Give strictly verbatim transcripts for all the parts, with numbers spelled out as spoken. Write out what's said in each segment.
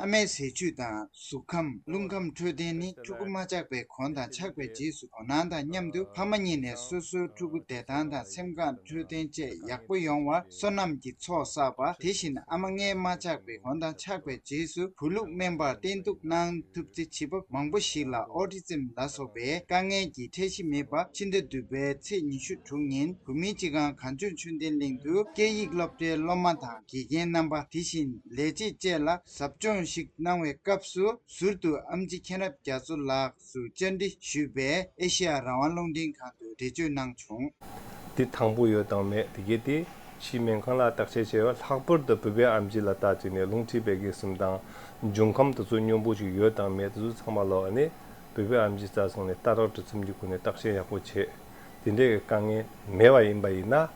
ཨ་མའི་ཟས་བཅུད་དང་གཟུགས་ཁམས། རླུང་ཁམས་འཕྲོད་བསྟེན་ནི་ཕྲུ་གུ་མ་ཆགས་པའི་གོང་དང་ཆགས་པའི་རྗེས་སུ་དོ་སྣང་དང་མཉམ་དུ་ཕ་མ་གཉིས་ནས་སོ་སོའི་ཕྲུ་གུ་བདེ་ཐང་དང་སེམས་ཁམས་འཕྲོད་བསྟེན་བཅས་ཡག་པོ་ཡོང་བར་སོ་ནམ་གྱི་ཚོགས་བསགས་པ། དེ་བཞིན་ཨ་མ་མངལ་མ་ཆགས་པའི་གོང་དང་ཆགས་པའི་རྗེས་སུ་བུ་ལུག་སྨན་པར་བསྟེན་གཏུག་གནང་ཐུབ་ཚེ་བྱིས་པ་མང་པོ་ཞིག་ལ་ཨོ་ཊི་ཛིམ་ལ་སོགས་པའི་དཀའ་ངལ་གྱི་འཕྲད་གཞི་མེད་པ། ཕྱི་ཟླ་བདུན་པའི་ཚེས་ཉི་ཤུ་དྲུག་ཉིན་བོད་མིའི་སྤྱི་ཁང་གངས་ལྗོངས་ཆོས་ལྡན་གླིང་དུ་སྐད་ཡིག་སློབ་གྲྭའི་སློབ་མ་དང་དགེ་རྒན་རྣམ་པ། དེ་བཞིན་ལས་བྱེད་བཅས་ལ་ཟབ་སྦྱོང་ཞིག་གནང་བའི་སྐབས་སུ་ཟུར་དུ་ཨམ་ཆི་མཁྱེན་རབ་རྒྱ་མཚོ་ལགས་སུ་བཅར་འདྲི་ཞུས་པས་ཨེ་ཤེ་ཡ་རང་དབང་རླུང་འཕྲིན་ཁང་དུ་འགྲེལ་བརྗོད་གནང་བྱུང་། འདི་དང་པོ་ཡོད་དང་མེད་དེ་གའི་དེ་ཕྱིའི་སྨན་ཁང་ལ་བརྟག་དཔྱད་བྱས་པ་ལྷག་པར་དུ་བོད་པའི་ཨམ་ཆི་ལ་བརྟག་བྱས་ནས་རླུང་མཁྲིས་བད་ཀན་གསུམ་དང་འབྱུང་ཁམས་དེ་ཚོ་སྙོམས་པོ་ཞིག་ཡོད་དང་མེད་དེ་ཚོ་ཚང་མ་ལོག་ནས་བོད་པའི་ཨམ་ཆི་རྩ་ཚང་ནས་ལྟ་རྟོག་གྲོས་འཆམ་གྱི་སྒོ་ནས་བརྟག་དཔྱད་ཡག་པོ་བྱས། དེ་འདྲའི་དཀའ་ངལ་མེད་པ་ཡིན་པ་ཡིན་ན།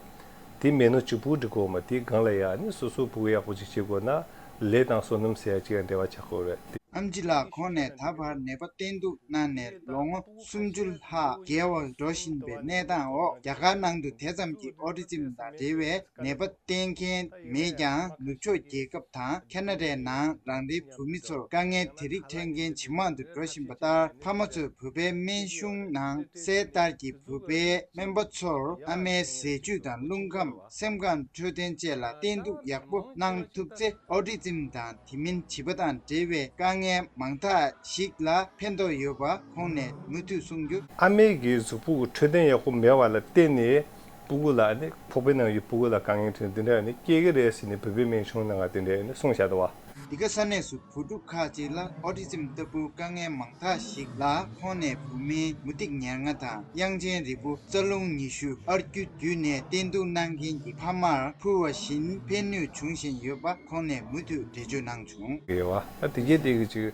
དེ་མེད་ནོ་གཅིག་པུ་འགྲིག་གོ་མ་དེའི་སྒང་ལ་ཡང་ནི་སོ་སོ་ཕྲུ་གུ་ཡག་པོ་ཅིག་བྱེད་དགོས་ན་ལས་དང་སོ་ནམ་ཟེར་ཡ་ཅིག་ཡང་འབྲེལ་བ་ཆགས་དགོས་རེད། ཨམ་ཆི་ལགས་ཁོང་ནས་ད་བར་ནད་པ་བསྟེན་གཏུག་གནང་ནས་ལོ་ངོ་སུམ་ཅུ་ལྷག་བརྒལ་བར་འགྲོ་བཞིན་པའི་གནས་སྟངས་འོག་རྒྱ་གར་ནང་དུ་དེ་ཙམ་གྱི་ཨོ་ཊི་ཛིམ་དང་འབྲེལ་བའི་ནད་པ་བསྟེན་མཁན་མེད་ཀྱང་ནུབ་ཕྱོགས་རྒྱལ་ཁབ་དང་ཁ་ན་ཌའི་ནང་རང་རེའི་བོད་མི་ཚོར་དཀའ་ངལ་དེ་རིགས་འཕྲད་མཁན་ཇེ་མང་དུ་འགྲོ་བཞིན་པ་ལྟར་ཕ་མ་ཚོས་བོད་པའི་སྨན་གཞུང་ནང་གསལ་ལྟར་གྱི་བོད་པའི་སྨན་པ་ཚོར་ཨ་མའི་ཟས་བཅུད་དང་རླུང་ཁམས། སེམས་ཁམས་འཕྲོད་བསྟེན་བཅས་ལ་བསྟེན་གཏུག་ཡག་པོ་གནང་ཐུབ་ཚེ་ཨོ་ཊི་ཛིམ་དང་དེ་མིན་བྱིས་པ་དང་འབྲེལ་བའི་དཀའ་ངལ་མང་དག་ཞིག་ལ་ཕན་ཐོགས་ཡོད་པ་ཁོང་ནས་མུ་མཐུད་གསུངས་རྒྱུ། ཨ་མའི་གི་གཟུགས་པོ་གི་འཕྲོད་བསྟེན་ཡག་པོ་མེད་པ་ལ་བརྟེན་ནས་ཕྲུ་གུ་ལ་ནི་ཕོག་པའི་ནང་གི་ཕྲུ་གུ་ལ་དཀའ་ངལ་འཕྲད་འདི་འདྲ་ནི་སྐྱེ་གི་རེད་ཟེར་ནས་བོད་པའི་སྨན་གཞུང་ནང་ང་དེ་འདྲ་ནི་གསུངས་བཞག་འདུག་བ། འདི་ག་ས་གནས་སུ་བུ་ཕྲུག་ཁག་ཅིག་ལ་ཨོ་ཊི་ཛིམ་ལྟ་བུ་དཀའ་ངལ་མང་དག་ཞིག་ལ་ཁོང་ནས་བོད་མིའི་མུ་ཏིག་ཉེར་ལྔ་དང་དབྱངས་ཅན་རིལ་བུ་རྩ་རླུང་ཉི་ཤུ་ཨར་ཀྱུ་བརྒྱུད་ནས་བསྟེན་གཏུག་གནང་མཁན་གྱི་ཕ་མར་ཕུལ་བ་བཞིན་ཕན་ནུས་བྱུང་བཞིན་ཡོད་པ་ཁོང་ནས་མུ་མཐུད་འགྲེལ་བརྗོད་གནང་བྱུང་། ཡོད་བ། ད་དེ་གའི་དེ་གི་ཅིག་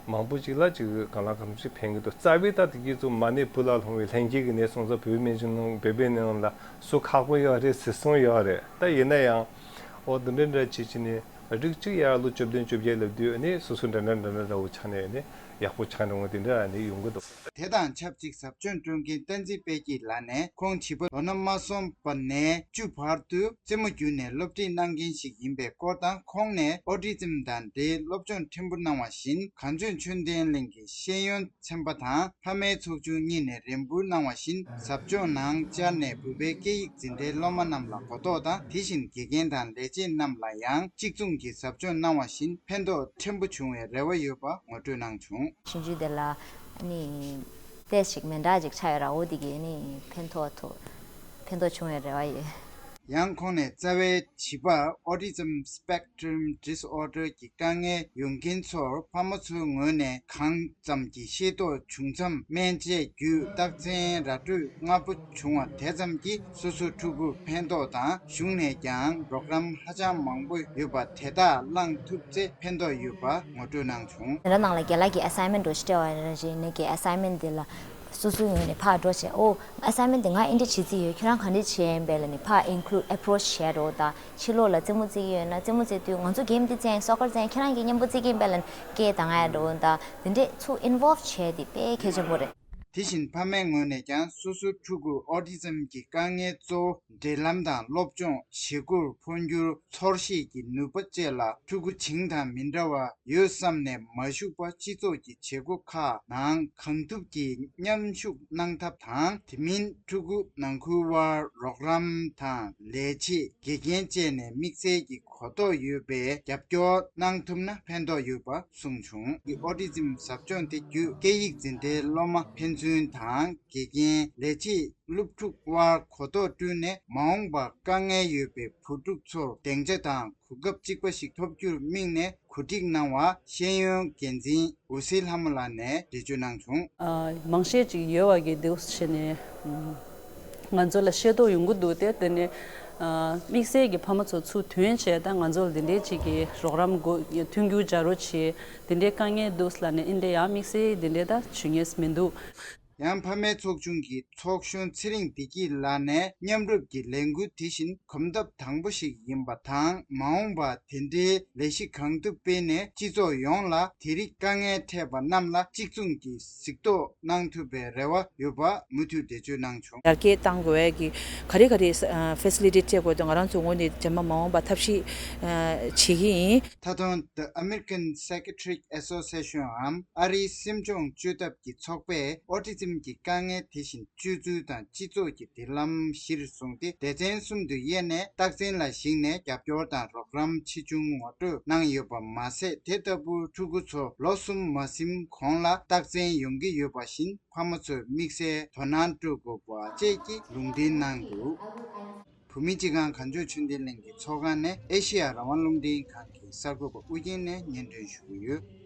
མང་པོ་ཅིག་ལ་ཅིག་གང་ལ་གང་འཚམ་ཅིག་ཕན་གྱི་འདུག་རྩ་བའི་ད་དེ་གའི་ཚོ་མ་ཎི་བུ་ལ་ལྷུང་བའི་ལྷན་སྐྱེས་ཀྱི་ནད་སོང་ཙང་བོད་པའི་སྨན་གཞུང་ནང་བོད་པའི་ནང་ལ་སུ་ཁག་པོ་ཡོད་རེད་ཟེར་གསུངས་ཡོད་རེད། ད་ཡིན་ན་ཡང་ཨོ་འདི་འདྲ་འདྲ་བྱེད་ཀྱི་ནི། རིགས་གཅིག་ཡར་ལོ་བཅུ་བདུན་བཅོ་བརྒྱད་ལབ་དུས་ནི་སོ་སོ་འདྲ་འདྲ་འདྲ་འདྲ་འདྲ་བོ་ཆགས་ནས་ནི་ཡག་པོ་ཆགས་འགྲོ་འོང་དེ་འདྲ་ནི་ཡོང་གི་འདུག་དེ་དང་ཆབས་ཅིག་ཟབ་སྦྱོང་སྤྲོད་མཁན་བསྟན་འཛིན་དཔལ་སྐྱིད་ལགས་ནས་ཁོང་བྱིས་པ་ལོ་ན་མ་སོན་པ་ནས་བཅུ་བར་དུ་རྩེད་མོ་བརྒྱུད་ནས་སློབ་ཁྲིད་གནང་མཁན་ཞིག་ཡིན་པའི་སྐོར་དང་ཁོང་ནས་ཨོ་ཊི་ཛིམ་དང་འབྲེལ་སློབ་སྦྱོང་ཕྲན་བུ་གནང་བ་བཞིན་གངས་ལྗོངས་ཆོས་ལྡན་གླིང་གི་ཤེས་ཡོན་ཚན་པ་དང་ཕ་མའི་ཚོགས་ཆུང་གཉིས་ནས་རེ་འབུལ་གནང་བ་བཞིན་ཟབ་སྦྱོང་ནང་བཅར་ནས་བོད་པའི་སྐད་ཡིག་འཛིན་གྲྭའི་སློབ་མ་རྣམས་ལ་གོ་རྟོགས་དང་དེ་བཞིན་དགེ་རྒན་དང་ལས་བྱེད་རྣམས་ལ་ཡང་གཅིག་མཚུངས་ཀྱི་ཟབ་སྦྱོང་གནང་བ་བཞིན་ཕན་ཐོགས་ཕྲན་བུ་བྱུང་བའི་རེ་བ་ཡོད་པ་ངོ་སྤྲོད་གནང་བྱུང་། ཞིབ་འཇུག་དེ་ལ་ནི་ཏོག་ཙམ་ཞིག་མི་འདྲ་ཅིག་ཆགས་ཡོད་ར། འོ་དེ་གས་ནི་ཕན་ཐོགས་ཐུབ་ཕན་ཐོགས་བྱུང་བའི་རེ་བ་ཡོད། ཡང་ཁོང་ནས་རྩ་བའི་བྱིས་པ་Autism Spectrum Disorder གྱི་དཀའ་ངལ་ཡོང་མཁན་ཚོར་ཕ་མ་ཚོའི་ངོས་ནས་གང་ཙམ་གྱི་ཤེས་རྟོགས་བྱུང་མཚམས་སྨན་དཔྱད་བརྒྱུད་རྟགས་མཚན་ར་སྤྲོད་སྔ་པོ་བྱུང་བ་དེ་ཙམ་གྱིས་སོ་སོའི་ཕྲུ་གུར་ཕན་ཐོགས་དང་གཞུང་ནས་ཀྱང་རོགས་རམ་ཧ་ཅང་མང་པོ་ཡོད་པ་དེ་དག་བླངས་ཐུབ་ཚེ་ཕན་ཐོགས་ཡོད་པ་ངོ་སྤྲོད་གནང་བྱུང་། དེ་འདྲ་ནང་ལ་རྒན་ལགས་ཀྱི་assignment་འདྲ་ཞིག་སྤྲད་པ་རེད། ནས་ཀྱི་assignment་དེ་ལ་སོ་སོའི་ངོས་ནས་ཕར་འགྲོ་བྱས། ཨོ་assignment་དེ་ང་འདི་འདྲ་བྱེད་རྩིས་ཡོད། ཁྱེད་རང་ག་འདྲ་བྱེད་ཡིན་པས་ལབ་ནས་ཕར་include approach་བྱས་འགྲོ་དང་། ཕྱི་ལོགས་ལ་རྩེད་མོ་རྩེ་གི་ཡོད་ན་རྩེད་མོ་རྩེ་དུས་ང་ཚོ་game་འདི་རྩེ་ཡིན། soccer་རྩེ་ཡིན། ཁྱེད་རང་གིས་མཉམ་པོ་རྩེ་གི་ཡིན་པས་ལབ་ནས་སྐད་བཏང་ཡ་འགྲོ་དང་། དེ་འདྲས་ཚུར་involve་བྱས་ཏེ་དཔེ་གལ་ཆེན་པོ་རེད། དེ་བཞིན་ཕ་མའི་ངོས་ནས་ཀྱང་སོ་སོའི་ཕྲུ་གུ་Autism་གྱི་དཀའ་ངལ་གཙོ་བོ་འབྲེལ་ལམ་དང་སློབ་སྦྱོང་བྱེད་སྒོར་འཕོ་འགྱུར་ཚོར་ཤེས་ཀྱི་ནུས་པ་བཅས་ལ་ཕྲུ་གུ་བྱིངས་དང་མི་འདྲ་བ་ཡོད་བསམ་ནས་མ་ཞུགས་པ་སྤྱི་ཚོགས་ཀྱི་བྱེད་སྒོ་ཁག་ནང་གང་ཐུབ་ཀྱིས་མཉམ་ཞུགས་གནང་ཐབས་དང་དེ་མིན་ཕྲུ་གུ་ནང་ཁུལ་དབར་རོགས་རམ་དང་ལས་བྱེད་དགེ་རྒན་བཅས་ནས་དམིགས་བསལ་གྱི་གོ་རྟོགས་ཡོད་པའི་རྒྱབ་སྐྱོར་གནང་ཐུབ་ན་ཕན་ཐོགས་ཡོད་པ་གསུངས་བྱུང་། Autism་ཟབ་སྦྱོང་དེ་བརྒྱུད་སྐད་ཡིག་འཛིན་གྲྭའི་སློབ་མ་ཕན་ཚུན་དང་དགེ་རྒན་ལས་བྱེད་སློབ་ཕྲུག་དབར་གོ་རྟོགས་བསྐྲུན་ནས་མ་འོངས་པར་དཀའ་ངལ་ཡོད་པའི་བུ་ཕྲུག་ཚོར་སྡིངས་ཆ་དང་གོ་སྐབས་གཅིག་པ་ཞིག་ཐོབ་རྒྱུར་དམིགས་ནས་གོ་སྒྲིག་གནང་བ་ཤེས་ཡོན་འགན་འཛིན་འོད་ཟེར་ལྷ་མོ་ལགས་ནས་འགྲེལ་བརྗོད་གནང་བྱུང་། ཨ། རྨང་གཞི་ཅིག་ཡོད་པ་གི་འདུག་བྱས་ནས་ང་ཚོ་ལ་ཤེས་རྟོགས་ཡོང་གི་འདུག་སྟེ། དེ་ནས་ཨ། དམིགས་བསལ་གྱི་ཕ་མ་ཚོ་ཚུར་ཐོན་བྱས། ད་ང་ཚོ་ལ་འདི་འདྲའི་ཅིག་གི་རོགས་རམ་དགོས། མཐུན་འགྱུར་བྱ་རོགས་བྱེད། འདི་འདྲའི་དཀའ་ངལ་འདུག་ལབ་ནས་འདི་འདྲའི་ཡང་དམིགས་བསལ་འདི་འདྲའི་ད་བྱུང་ངེས་མི་འདུག་ཡང་ཕ་མའི་ཚོགས་ཆུང་གི་ཚོགས་གཞོན་ཚེ་རིང་བདེ་སྐྱིད་ལགས་ནས། མཉམ་རུབ་ཀྱི་ལས་འགུལ་དེ་བཞིན་གོམ་སྟབས་དང་པོ་ཞིག་ཡིན་པ་དང་། མ་འོངས་པར་དེ་འདྲའི་ལས་གཞི་གང་ཐུབ་སྤེལ་ནས། སྤྱི་ཚོགས་ཡོངས་ལ་དེ་རིགས་དཀའ་ངལ་འཕྲད་པ་རྣམས་ལ་གཅིག་མཚུངས་ཀྱི་གཟིགས་རྟོག་གནང་ཐུབ་པའི་རེ་བ་ཡོད་པ་མུ་མཐུད་འགྲེལ་བརྗོད་གནང་བྱུང་། ཡར་རྒྱས་གཏང་དགོས་ཀྱི་ག་རེ་ག་རེ་ཕེ་སི་ལི་ཊི་སྤྲད་དགོས་དོན་ང་རང་ཚོའི་ངོས་ནས་རྗེས་མ་མ་འོངས་པ་ཐབས་ཤེས་བྱེད་ཀྱི་ཡིན། མཐའ་དོན། The American Psychiatric Association འམ་ཨ་རིའི་སེམས་སྦྱོང་བཅོས་ཐབས་ཀྱི་ཚོགས་པས་ཨོ་ཊི་ཛིམ་གྱི་དཀའ་ངལ་དེ་བཞིན་སྤྱོད་ཚུལ་དང་སྤྱི་ཚོགས་ཀྱི་མདུན་ལམ་གཞིར་བཟུང་སྟེ། སྡེ་ཚན་གསུམ་དུ་དབྱེ་ནས་རྟགས་མཚན་ལ་གཞིགས་ནས་རྒྱབ་སྐྱོར་དང་རོགས་རམ་ཆེ་ཆུང་ངོ་སྤྲོད་གནང་ཡོད་པ་མ་ཟད། དེ་ལྟ་བུ་ཕྲུ་གུ་ཚོ་ལོ་གསུམ་མ་ཟིན་གོང་ལ་རྟགས་མཚན་ཡོང་གི་ཡོད་པ་བཞིན། ཕ་མ་ཚོས་དམིགས་བསལ་དོ་སྣང་སྤྲོད་དགོས་པ་བཅས་ཀྱི་ལུང་འདྲེན་གནང་འདུག། བོད་མིའི་སྤྱི་ཁང་གངས་ལྗོངས་ཆོས་ལྡན་གླིང་གི་ཚོགས་ཁང་ནས་ཨེ་ཤེ་ཡ་རང་དབང་རླུང་འཕྲིན་ཁང་གི་གསར་འགོད་པ་ཨུ་རྒྱན་ནས་སྙན་སྒྲོན་ཞུ་གི་ཡོད།